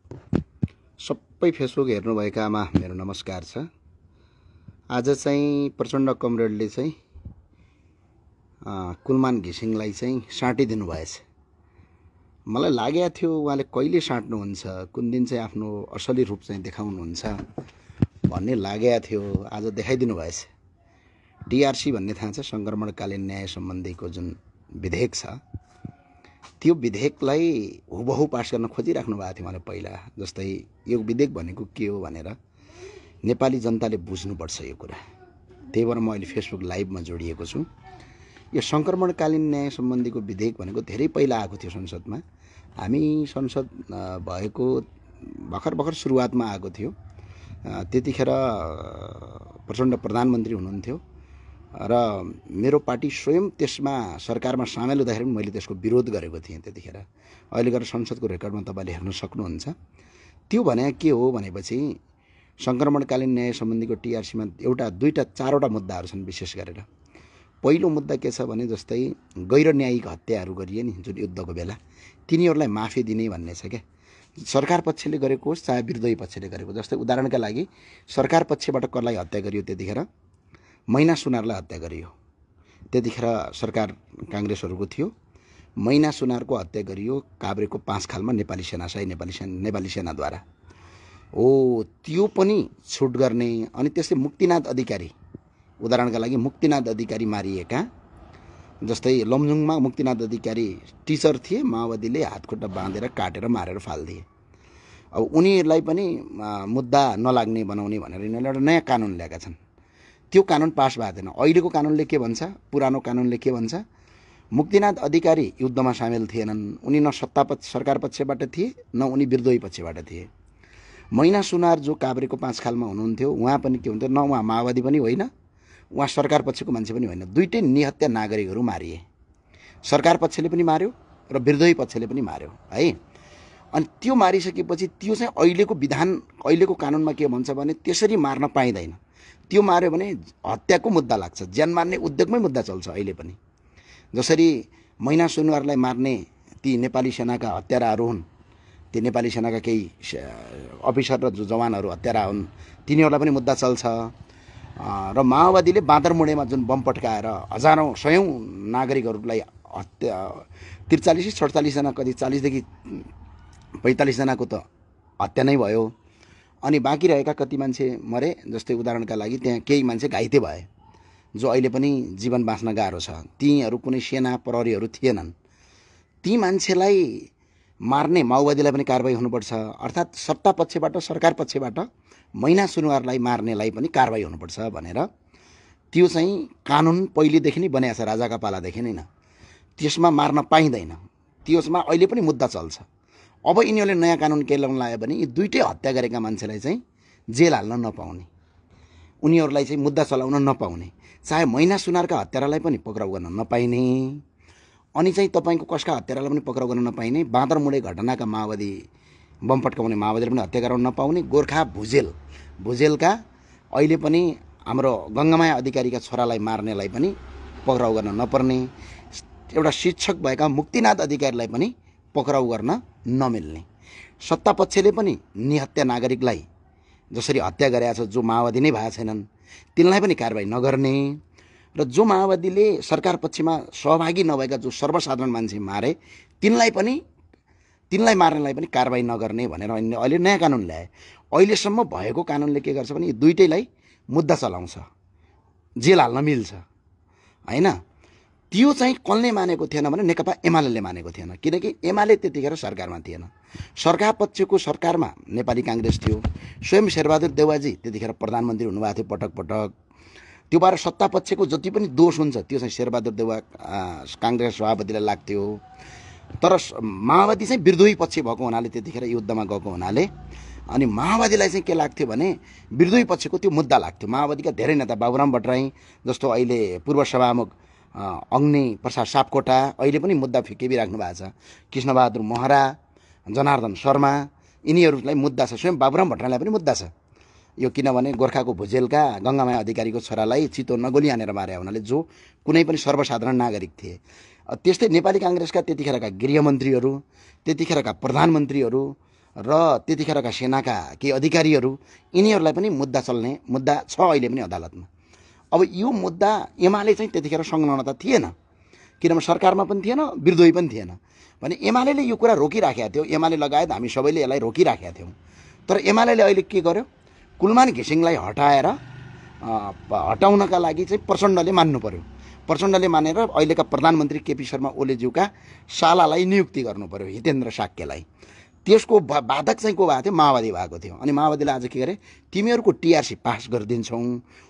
सबै फेसबुक हेर्नुभएकामा मेरो नमस्कार छ। आज चाहिँ प्रचण्ड कमरेडले चाहिँ कुलमान घिसिङलाई चाहिँ साटिदिनु भएछ। मलाई लागेको थियो उहाँले कहिले साट्नुहुन्छ, कुन दिन चाहिँ आफ्नो असली रूप चाहिँ देखाउनुहुन्छ भन्ने लागेको थियो। आज देखाइदिनु भएछ। टीआरसी भन्ने थाहा छ, सङ्क्रमणकालीन न्याय सम्बन्धीको जुन विधेयक छ, त्यो विधेयकलाई हुबहु पास गर्न खोजिराख्नु भएको थियो। मलाई पहिला जस्तै यो विधेयक भनेको के हो भनेर नेपाली जनताले बुझ्नुपर्छ यो कुरा। त्यही भएर म अहिले फेसबुक लाइभमा जोडिएको छु। यो सङ्क्रमणकालीन न्याय सम्बन्धीको विधेयक भनेको धेरै पहिला आएको थियो संसदमा। हामी संसद भएको भर्खर सुरुवातमा आएको थियो। त्यतिखेर प्रचण्ड प्रधानमन्त्री हुनुहुन्थ्यो र मेरो पार्टी स्वयं त्यसमा सरकारमा सामेल हुँदाखेरि मैले त्यसको विरोध गरेको थिएँ त्यतिखेर। अहिले गएर संसदको रेकर्डमा तपाईँले हेर्न सक्नुहुन्छ। त्यो भने के हो भनेपछि सङ्क्रमणकालीन न्याय सम्बन्धीको टीआरसीमा एउटा दुईटा चारवटा मुद्दाहरू छन्। विशेष गरेर पहिलो मुद्दा के छ भने जस्तै गैर न्यायिक हत्याहरू गरिए नि जुन युद्धको बेला, तिनीहरूलाई माफी दिने भन्ने छ क्या। सरकार पक्षले गरेको होस् चाहे विरोधी पक्षले गरेको। जस्तै उदाहरणका लागि सरकार पक्षबाट कसलाई हत्या गरियो, त्यतिखेर मैना सुनारलाई हत्या गरियो। त्यतिखेर सरकार काङ्ग्रेसहरूको थियो। मैना सुनारको हत्या गरियो काभ्रेको 5 खालमा नेपाली नेपाली सेनाद्वारा हो। त्यो पनि छुट गर्ने। अनि त्यसै मुक्तिनाथ अधिकारी, उदाहरणका लागि मुक्तिनाथ अधिकारी मारिएका, जस्तै लमजुङमा मुक्तिनाथ अधिकारी टिचर थिए, माओवादीले हातखुट्टा बाँधेर काटेर मारेर फालिदिए। अब उनीहरूलाई पनि मुद्दा नलाग्ने बनाउने भनेर यिनीहरूले एउटा नयाँ कानुन ल्याएका छन्। त्यो कानुन पास भएको थिएन। अहिलेको कानुनले के भन्छ, पुरानो कानुनले के भन्छ, मुक्तिनाथ अधिकारी युद्धमा सामेल थिएनन्। उनी न सरकार पक्षबाट थिए न उनी विरोधी पक्षबाट थिए। मैना सुनार जो काभ्रेको 5 खालमा हुनुहुन्थ्यो, उहाँ पनि के हुन्थ्यो, न उहाँ माओवादी पनि होइन, उहाँ सरकार पक्षको मान्छे पनि होइन। दुईटै निहत्या नागरिकहरू मारिए। सरकार पक्षले पनि मार्यो र विरोधी पक्षले पनि मार्यो है। अनि त्यो मारिसकेपछि त्यो चाहिँ अहिलेको विधान, अहिलेको कानुनमा के भन्छ भने त्यसरी मार्न पाइँदैन। त्यो मार्यो भने हत्याको मुद्दा लाग्छ। ज्यान मार्ने उद्योगमै मुद्दा चल्छ अहिले पनि। जसरी मैना सुनुवारलाई मार्ने ती नेपाली सेनाका हत्याराहरू हुन्, ती नेपाली सेनाका केही अफिसर र जवानहरू हत्यारा हुन्, तिनीहरूलाई पनि मुद्दा चल्छ। र माओवादीले बाँदरमुढेमा जुन बम पट्काएर हजारौँ सयौँ नागरिकहरूलाई हत्या, 43-47 जना, कति 40देखि 45 जनाको त हत्या नै भयो। अनि बाँकी रहेका कति मान्छे मरे। जस्तै उदाहरणका लागि त्यहाँ केही मान्छे घाइते भए, जो अहिले पनि जीवन बाँच्न गाह्रो छ। तीहरू कुनै सेना प्रहरीहरू थिएनन्। ती मान्छेलाई मार्ने माओवादीलाई पनि कारबाही हुनुपर्छ। अर्थात् सत्ता पक्षबाट, सरकार पक्षबाट मैना सुनुवारलाई मार्नेलाई पनि कारबाही हुनुपर्छ भनेर त्यो चाहिँ कानुन पहिलेदेखि नै बनिएको छ, राजाका पालादेखि नै। त्यसमा मार्न पाइँदैन। त्यसमा अहिले पनि मुद्दा चल्छ। अब यिनीहरूले नयाँ कानुन के ल्याउन लाग्यो भने यी दुईटै हत्या गरेका मान्छेलाई चाहिँ जेल हाल्न नपाउने, उनीहरूलाई चाहिँ मुद्दा चलाउन नपाउने, चाहे मैना सुनारका हत्यारालाई पनि पक्राउ गर्न नपाइने, अनि चाहिँ तपाईँको कसका हत्यारालाई पनि पक्राउ गर्न नपाइने, बाँदरमुढे घटनाका माओवादी बम पट्काउने माओवादीले पनि हत्या गराउन नपाउने, गोर्खा भुजेलका अहिले पनि हाम्रो गङ्गामाया अधिकारीका छोरालाई मार्नेलाई पनि पक्राउ गर्न नपर्ने, एउटा शिक्षक भएका मुक्तिनाथ अधिकारीलाई पनि पक्राउ गर्न नमिल्ने, सत्ता पक्षले पनि निहत्या नागरिकलाई जसरी हत्या गरेका छ, जो माओवादी नै भएका छैनन्, तिनलाई पनि कारबाही नगर्ने, र जो माओवादीले सरकार पक्षमा सहभागी नभएका जो सर्वसाधारण मान्छे मारे तिनलाई मार्नेलाई पनि कारबाही नगर्ने भनेर अहिले नयाँ कानुन ल्याए। अहिलेसम्म भएको कानुनले के गर्छ भने यी दुईटैलाई मुद्दा चलाउँछ, जेल हाल्न मिल्छ हैन। त्यो चाहिँ कसले मानेको थिएन भने नेकपा एमाले मानेको थिएन, किनकि एमाले त्यतिखेर सरकारमा थिएन। सरकार पक्षको सरकारमा नेपाली काङ्ग्रेस थियो। स्वयं शेरबहादुर देउवाजी त्यतिखेर प्रधानमन्त्री हुनुभएको थियो पटक पटक। त्यो भएर सत्ता पक्षको जति पनि दोष हुन्छ त्यो चाहिँ शेरबहादुर देउवा काङ्ग्रेस सभापतिलाई लाग्थ्यो। तर माओवादी चाहिँ विरोधी पक्ष भएको हुनाले, त्यतिखेर युद्धमा गएको हुनाले, अनि माओवादीलाई चाहिँ के लाग्थ्यो भने विरोधी पक्षको त्यो मुद्दा लाग्थ्यो। माओवादीका धेरै नेता, बाबुराम भट्टराई जस्तो अहिले पूर्व सभामुख अग्नि प्रसाद सापकोटा अहिले पनि मुद्दा फिकेबिराख्नु भएको छ, कृष्णबहादुर महरा, जनार्दन शर्मा, यिनीहरूलाई मुद्दा छ। स्वयं बाबुराम भट्टराईलाई पनि मुद्दा छ यो, किनभने गोर्खाको भुजेलका गङ्गामाया अधिकारीको छोरालाई चितवन नगोली हानेर मारे हुनाले, जो कुनै पनि सर्वसाधारण नागरिक थिए। त्यस्तै नेपाली काङ्ग्रेसका त्यतिखेरका गृहमन्त्रीहरू, त्यतिखेरका प्रधानमन्त्रीहरू, र त्यतिखेरका सेनाका केही अधिकारीहरू यिनीहरूलाई पनि मुद्दा छ अहिले पनि अदालतमा। अब यो मुद्दा एमाले चाहिँ त्यतिखेर संलग्नता थिएन, किनभने सरकारमा पनि थिएन, विरोधी पनि थिएन भने एमाले यो कुरा रोकिराखेका थियो। एमाले लगायत हामी सबैले यसलाई रोकिराखेका थियौँ। तर एमाले अहिले के गर्यो, कुलमान घिसिङलाई हटाउनका लागि चाहिँ प्रचण्डले मान्नु पर्यो। प्रचण्डले मानेर अहिलेका प्रधानमन्त्री केपी शर्मा ओलीज्यूका सालालाई नियुक्ति गर्नु पर्यो, हितेन्द्र साक्यलाई। त्यसको बाधक चाहिँ को भएको थियो, माओवादी भएको थियो। अनि माओवादीले आज के गरे, तिमीहरूको टिआरसी पास गरिदिन्छौँ,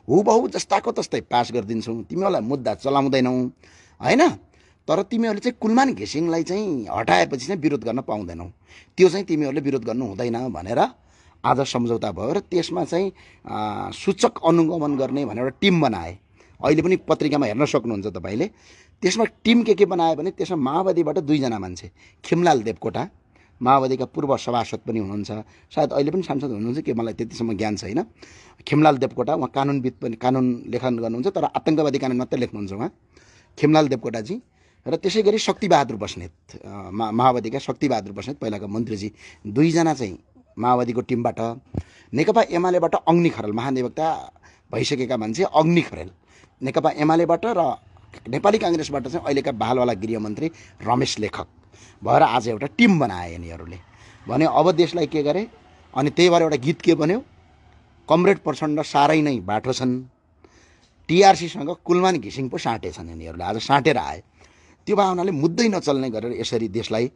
हुबहु जस्ताको तस्तै पास गरिदिन्छौँ, तिमीहरूलाई मुद्दा चलाउँदैनौ हैन, तर तिमीहरूले चाहिँ कुलमान घिसिङलाई चाहिँ हटाएपछि चाहिँ विरोध गर्न पाउँदैनौ, त्यो चाहिँ तिमीहरूले विरोध गर्नु हुँदैन भनेर आज सम्झौता भयो। र त्यसमा चाहिँ सूचक अनुगमन गर्ने भनेर एउटा टिम बनाए। अहिले पनि पत्रिकामा हेर्न सक्नुहुन्छ तपाईँले। त्यसमा टिम के बनायो भने त्यसमा माओवादीबाट 2 जना मान्छे, खिमलाल देवकोटा माओवादीका पूर्व सभासद पनि हुनुहुन्छ, सायद अहिले पनि सांसद हुनुहुन्छ कि मलाई त्यतिसम्म ज्ञान छैन। खिमलाल देवकोटा उहाँ कानुनविद पनि, कानुन लेखन गर्नुहुन्छ, तर आतंकवादी कानुन मात्रै लेख्नुहुन्छ उहाँ, खिमलाल देवकोटाजी। र त्यसै गरी शक्तिबहादुर बस्नेत, माओवादीका शक्तिबहादुर बस्नेत पहिलाका मन्त्रीजी, 2 जना चाहिँ माओवादीको टिमबाट। नेकपा एमालेबाट अग्नि खरेल, महाधिवक्ता भइसकेका मान्छे अग्नि खरेल नेकपा एमालेबाट, र नेपाली काङ्ग्रेसबाट चाहिँ अहिलेका बालवाला गृहमन्त्री रमेश लेखक भएर आज एउटा टिम बनाए यिनीहरूले। भने अब देशलाई के गरे, अनि त्यही भएर एउटा गीत के बन्यो, कमरेड प्रचण्ड साह्रै नै बाठो छन्, टिआरसीसँग कुलमान घिसिङ पो साँटेछन् यिनीहरूले, आज साँटेर आए। त्यो भावनाले मुद्दै नचल्ने गरेर यसरी देशलाई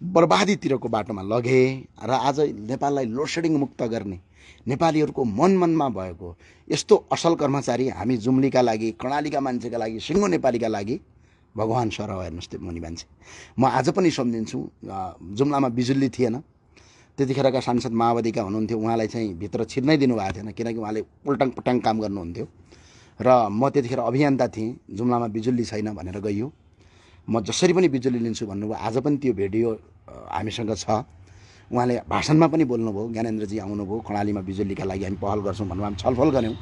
बर्बादीतिरको बाटोमा लगे। र आज नेपाललाई लोडसेडिङ मुक्त गर्ने नेपालीहरूको मनमा भएको यस्तो असल कर्मचारी हामी जुम्लीका लागि, कर्णालीका मान्छेका लागि, सिङ्गो नेपालीका लागि भगवान सरह हेर्नुहोस् त्यो मुनि मान्छे। म आज पनि सम्झिन्छु, जुम्लामा बिजुली थिएन, त्यतिखेरका सांसद माओवादीका हुनुहुन्थ्यो, उहाँलाई चाहिँ भित्र छिर्नै दिनुभएको थिएन, किनकि उहाँले उल्टाङ पुल्टाङ काम गर्नुहुन्थ्यो। र म त्यतिखेर अभियन्ता थिएँ, जुम्लामा बिजुली छैन भनेर गइयो, म जसरी पनि बिजुली लिन्छु भन्नुभयो। आज पनि त्यो भिडियो हामीसँग छ। उहाँले भाषणमा पनि बोल्नुभयो, ज्ञानेन्द्रजी आउनुभयो, कर्णालीमा बिजुलीका लागि हामी पहल गर्छौँ भन्नु, हामी छलफल गऱ्यौँ।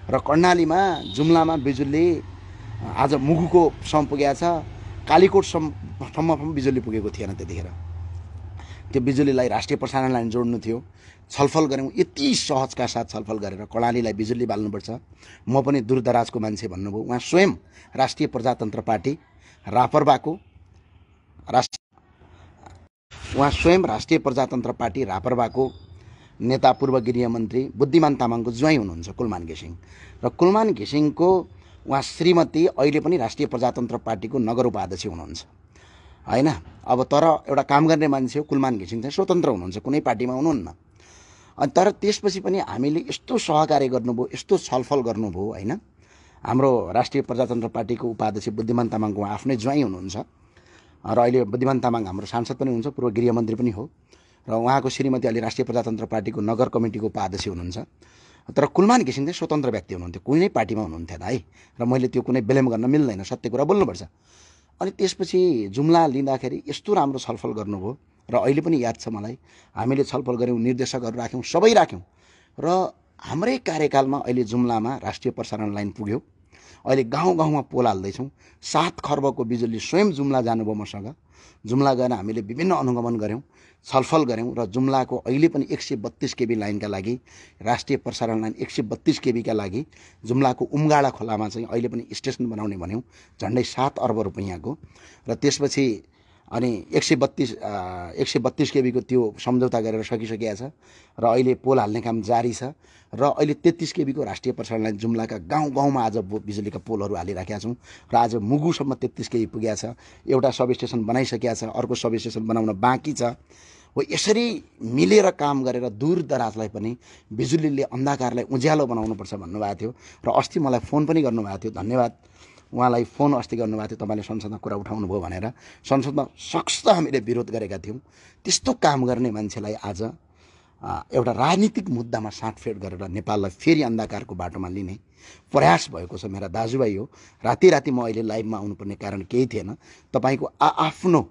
र कर्णालीमा जुम्लामा बिजुली आज मुगुको सम्म पुगेको छ, कालीकोटसम्म बिजुली पुगेको थिएन त्यतिखेर। त्यो बिजुलीलाई राष्ट्रिय प्रसारण लाइन जोड्नु थियो, छलफल गऱ्यौँ। यति सहजका साथ छलफल गरेर कर्णालीलाई बिजुली बाल्नुपर्छ। म पनि दूरदराजको मान्छे भन्नुभयो। उहाँ स्वयं राष्ट्रिय प्रजातन्त्र पार्टी रापरबाको रापरबाको नेता, पूर्व गृहमन्त्री बुद्धिमान तामाङको ज्वाइँ हुनुहुन्छ कुलमान घिसिङ। र कुलमान घिसिङको उहाँ श्रीमती अहिले पनि राष्ट्रिय प्रजातन्त्र पार्टीको नगर उपाध्यक्ष हुनुहुन्छ हैन। अब तर एउटा काम गर्ने मान्छे हो, कुलमान घिसिङ चाहिँ स्वतन्त्र हुनुहुन्छ, कुनै पार्टीमा हुनुहुन्न। अनि तर त्यसपछि पनि हामीले यस्तो सहकार्य गर्नुभयो, यस्तो छलफल गर्नुभयो हैन। हाम्रो राष्ट्रिय प्रजातन्त्र पार्टीको उपाध्यक्ष बुद्धिमान तामाङको आफ्नै ज्वाइँ हुनुहुन्छ, र अहिले बुद्धिमान तामाङ हाम्रो सांसद पनि हुनुहुन्छ, पूर्व गृहमन्त्री पनि हो। र उहाँको श्रीमती अहिले राष्ट्रिय प्रजातन्त्र पार्टीको नगर कमिटीको उपाध्यक्ष हुनुहुन्छ। तर कुलमान घिसिङ चाहिँ स्वतन्त्र व्यक्ति हुनुहुन्थ्यो, कुनै पार्टीमा हुनुहुन्थेन है। र मैले त्यो कुनै ब्लेम गर्न मिल्दैन, सत्य कुरा बोल्नुपर्छ। अनि त्यसपछि जुम्ला लिँदाखेरि यस्तो राम्रो छलफल गर्नुभयो। र अहिले पनि याद छ मलाई, हामीले छलफल गऱ्यौँ, निर्देशकहरू राख्यौँ, सबै राख्यौँ। र हाम्रै कार्यकालमा अहिले जुम्लामा राष्ट्रिय प्रसारण लाइन पुग्यो। अहिले गाउँ गाउँमा पोल हाल्दैछौँ। 7 खर्बको बिजुली स्वयं जुम्ला जानुभयो मसँग। जुम्ला गएर हामीले विभिन्न अनुगमन गऱ्यौँ, छलफल गऱ्यौँ। र जुम्लाको अहिले पनि 132 केबी लाइनका लागि, राष्ट्रिय प्रसारण लाइन 132 केबीका लागि जुम्लाको उमगाडा खोलामा चाहिँ अहिले पनि स्टेसन बनाउने भन्यौँ, झन्डै 7 अर्ब रुपैयाँको। र त्यसपछि अनि 132 केबीको त्यो सम्झौता गरेर सकिसकेको छ। र अहिले पोल हाल्ने काम जारी छ। र अहिले 33 केबीको राष्ट्रिय प्रसारण लाइन जुम्लाका गाउँ गाउँमा आज बिजुलीका पोलहरू हालिराखेका छौँ। र आज मुगुसम्म 33 केबी पुगेको छ। एउटा सब स्टेसन बनाइसकेको छ, अर्को सब स्टेसन बनाउन बाँकी छ। हो यसरी मिलेर काम गरेर दूर दराजलाई पनि बिजुलीले अन्धकारलाई उज्यालो बनाउनुपर्छ भन्नुभएको थियो। र अस्ति मलाई फोन पनि गर्नुभएको थियो, धन्यवाद उहाँलाई, फोन अस्ति गर्नुभएको थियो, तपाईँले संसदमा कुरा उठाउनु भयो भनेर। संसदमा सख्त हामीले विरोध गरेका थियौँ। त्यस्तो काम गर्ने मान्छेलाई आज एउटा राजनीतिक मुद्दामा साँटफेड गरेर नेपाललाई फेरि अन्धकारको बाटोमा लिने प्रयास भएको छ। मेरा दाजुभाइ हो, राति म अहिले लाइभमा आउनुपर्ने कारण केही थिएन। तपाईँको आफ्नो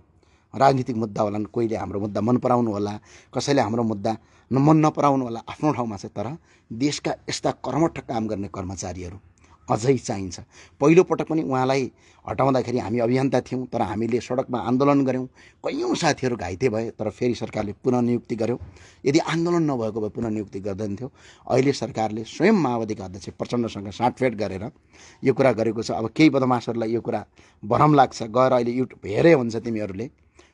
राजनीतिक मुद्दा होला, कोहीले हाम्रो मुद्दा मन पराउनु होला, कसैले हाम्रो मुद्दा मन नपराउनु होला, आफ्नो ठाउँमा छ। तर देशका यस्ता कर्मठ काम गर्ने कर्मचारीहरू, अझै चाहिन्छ। पहिलो पटक पनि उहाँलाई हटाउँदाखेरि हामी अभियन्ता थियौँ, तर हामीले सडकमा आन्दोलन गऱ्यौँ, कैयौँ साथीहरू घाइते भए, तर फेरि सरकारले पुनः नियुक्ति गर्यो। यदि आन्दोलन नभएको भए पुनः नियुक्ति गर्दैन थियो। अहिले सरकारले स्वयं माओवादीका अध्यक्ष प्रचण्डसँग साँठफेट गरेर यो कुरा गरेको छ। अब केही बदमासहरूलाई यो कुरा भरम लाग्छ, गएर अहिले युट्युब हेरे हुन्छ, तिमीहरूले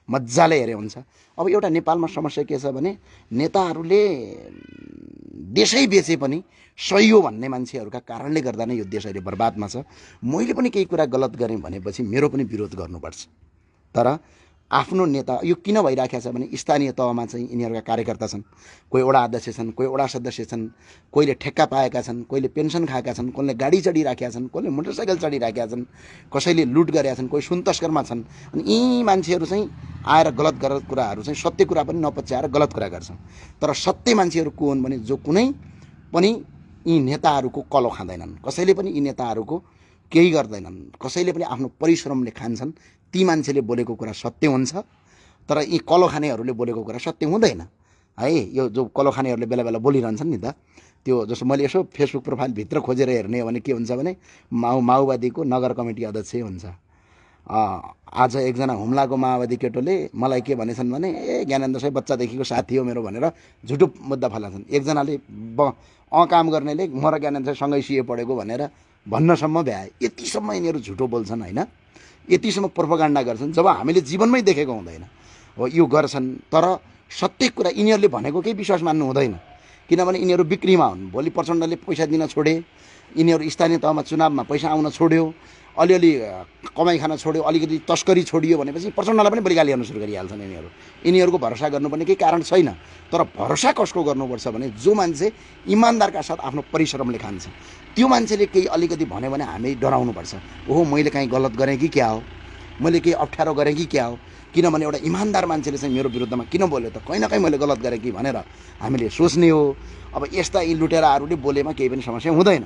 मजाले हेरे हुन्छ। अब एउटा नेपालमा समस्या के छ भने नेताहरूले देशै बेचे पनि सही हो भन्ने मान्छेहरूका कारणले गर्दा नै यो देश अहिले बर्बादमा छ। मैले पनि केही कुरा गलत गरेँ भनेपछि मेरो पनि विरोध गर्नुपर्छ, तर आफ्नो नेता यो किन भइराखेको छ भने स्थानीय तहमा चाहिँ यिनीहरूका कार्यकर्ता छन्, कोही वडा अध्यक्ष छन्, कोही वडा सदस्य छन्, कोहीले ठेक्का पाएका छन्, कोहीले पेन्सन खाएका छन्, कोहीले गाडी चढिराखेका छन्, कोहीले मोटरसाइकल चढिराखेका छन्, कसैले लुट गरेका छन्, कोही सुन तस्करमा छन्। अनि यी मान्छेहरू चाहिँ आएर गलत कुराहरू चाहिँ सत्य कुरा पनि नपच्याएर गलत कुरा गर्छन्। तर सत्य मान्छेहरू को हुन् भने जो कुनै पनि यी नेताहरूको कलो खाँदैनन्, कसैले पनि यी नेताहरूको केही गर्दैनन्, कसैले पनि आफ्नो परिश्रमले खान्छन्। ती मान्छेले बोलेको कुरा सत्य हुन्छ, तर यी कलो खानेहरूले बोलेको कुरा सत्य हुँदैन है। यो जो कलो खानेहरूले बेला बेला बोलिरहन्छन् नि त, त्यो जस्तो मैले यसो फेसबुक प्रोफाइलभित्र खोजेर हेर्ने हो भने के हुन्छ भने माओवादीको नगर कमिटी अध्यक्ष हुन्छ। आज एकजना हुम्लाको माओवादी केटोले मलाई के भनेछन् भने ज्ञानेन्द्र साहब बच्चादेखिको साथी हो मेरो भनेर झुटो मुद्दा फैलाउँछन्। एकजनाले काम गर्नेले म र ज्ञानेन्द्र साहब सँगै सिए पढेको भनेर भन्नसम्म भ्याए। यतिसम्म यिनीहरू झुटो बोल्छन् होइन, यतिसम्म प्रोपागान्डा गर्छन् जब हामीले जीवनमै देखेको हुँदैन हो यो गर्छन्। तर सत्य कुरा यिनीहरूले भनेको केही विश्वास मान्नु हुँदैन, किनभने यिनीहरू बिक्रीमा हुन्। भोलि प्रचण्डले पैसा दिन छोडे, यिनीहरू स्थानीय तहमा चुनावमा पैसा आउन छोड्यो, अलिअलि कमाइ खान छोड्यो, अलिकति तस्करी छोडियो भनेपछि प्रचण्डलाई पनि बलि गाली गर्न सुरु गरिहाल्छन् यिनीहरूको भरोसा गर्नुपर्ने केही कारण छैन। तर भरोसा कसको गर्नुपर्छ भने जो मान्छे इमान्दारका साथ आफ्नो परिश्रमले खान्छ, त्यो मान्छेले केही अलिकति भन्यो भने हामी डराउनुपर्छ। ओहो मैले काहीँ गलत गरेँ कि क्या हो, मैले केही अप्ठ्यारो गरेँ कि क्या हो, किनभने एउटा इमान्दार मान्छेले चाहिँ मेरो विरुद्धमा किन बोल्यो त, कहीँ न कहीँ मैले गलत गरेँ कि भनेर हामीले सोच्ने हो। अब यस्ता यी लुटेराहरूले बोलेमा केही पनि समस्या हुँदैन,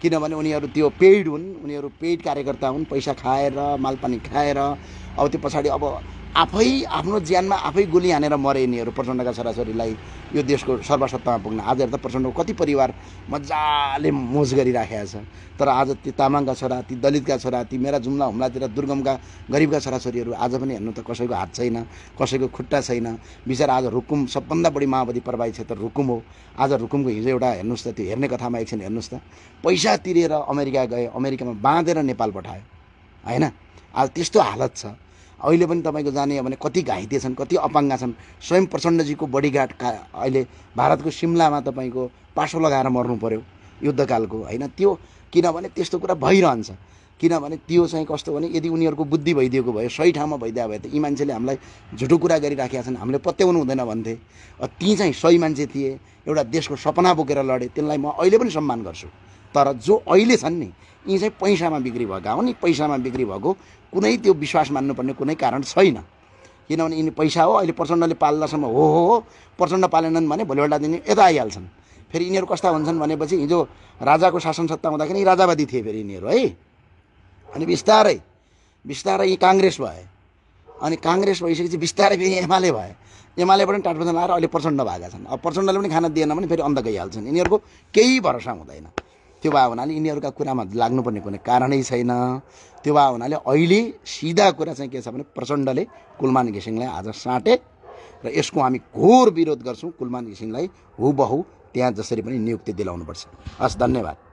किनभने उनीहरू त्यो पेइड हुन्, उनीहरू पेइड कार्यकर्ता हुन्, पैसा खाएर मालपानी खाएर अब त्यो पछाडि अब आफै आफ्नो ज्यानमा आफै गोली हानेर मरे यिनीहरू प्रचण्डका छोराछोरीलाई यो देशको सर्वसत्तामा पुग्न। आज हेर्दा प्रचण्डको कति परिवार मजाले मोज गरिराखेका छ, तर आज ती तामाङका छोरा, ती दलितका छोरा, ती मेरा जुम्ला हुम्लातिर दुर्गमका गरिबका छोराछोरीहरू आज पनि हेर्नु त कसैको हात छैन, कसैको खुट्टा छैन। बिचरा आज रुकुम सबभन्दा बढी माओवादी प्रभावित क्षेत्र रुकुम हो। आज रुकुमको हिजो एउटा हेर्नुहोस् त, त्यो हेर्ने कथामा एकछिन हेर्नुहोस् त, पैसा तिरेर अमेरिका गए, अमेरिकामा बाँधेर नेपाल पठायो होइन। आज त्यस्तो हालत छ। अहिले पनि तपाईँको जाने हो भने कति घाइते छन्, कति अपाङ्गा छन्। स्वयं प्रचण्डजीको बडीगार्ड अहिले भारतको सिमलामा तपाईँको पासो लगाएर मर्नु पर्यो युद्धकालको होइन। त्यो किनभने त्यस्तो कुरा भइरहन्छ, किनभने त्यो चाहिँ कस्तो भने यदि उनीहरूको बुद्धि भइदिएको भए, सही ठाउँमा भइदिएको भए त यी मान्छेले हामीलाई झुटो कुरा गरिराखेका छन्, हामीले पत्याउनु हुँदैन भन्थे। ती चाहिँ सही मान्छे थिए, एउटा देशको सपना बोकेर लडे, तिनलाई म अहिले पनि सम्मान गर्छु। तर जो अहिले छन् नि यी चाहिँ पैसामा बिक्री भएका हुन्। पैसामा बिक्री भएको कुनै त्यो विश्वास मान्नुपर्ने कुनै कारण छैन, किनभने यिनी पैसा हो। अहिले प्रचण्डले पाल्दासम्म हो, प्रचण्ड पालेनन् भने भोलिपल्ट दिन यता आइहाल्छन्। फेरि यिनीहरू कस्ता हुन्छन् भनेपछि हिजो राजाको शासन सत्ता हुँदाखेरि राजावादी थिए फेरि यिनीहरू है। अनि बिस्तारै बिस्तारै यी काङ्ग्रेस भए, अनि काङ्ग्रेस भइसकेपछि बिस्तारै फेरि एमाले भए, एमालेबाट पनि टाटबजार लाएर अहिले प्रचण्ड भएका छन्। अब प्रचण्डले पनि खान दिएन भने फेरि अन्त गइहाल्छन्। यिनीहरूको केही भरोसा हुँदैन। त्यो भए हुनाले यिनीहरूका कुरामा लाग्नुपर्ने कुनै कारणै छैन। त्यो भए हुनाले अहिले सिधा कुरा चाहिँ के छ भने प्रचण्डले कुलमान घिसिङलाई आज साँटे र यसको हामी घोर विरोध गर्छौँ। कुलमान घिसिङलाई हुबहु त्यहाँ जसरी पनि नियुक्ति दिलाउनुपर्छ। हस्, धन्यवाद।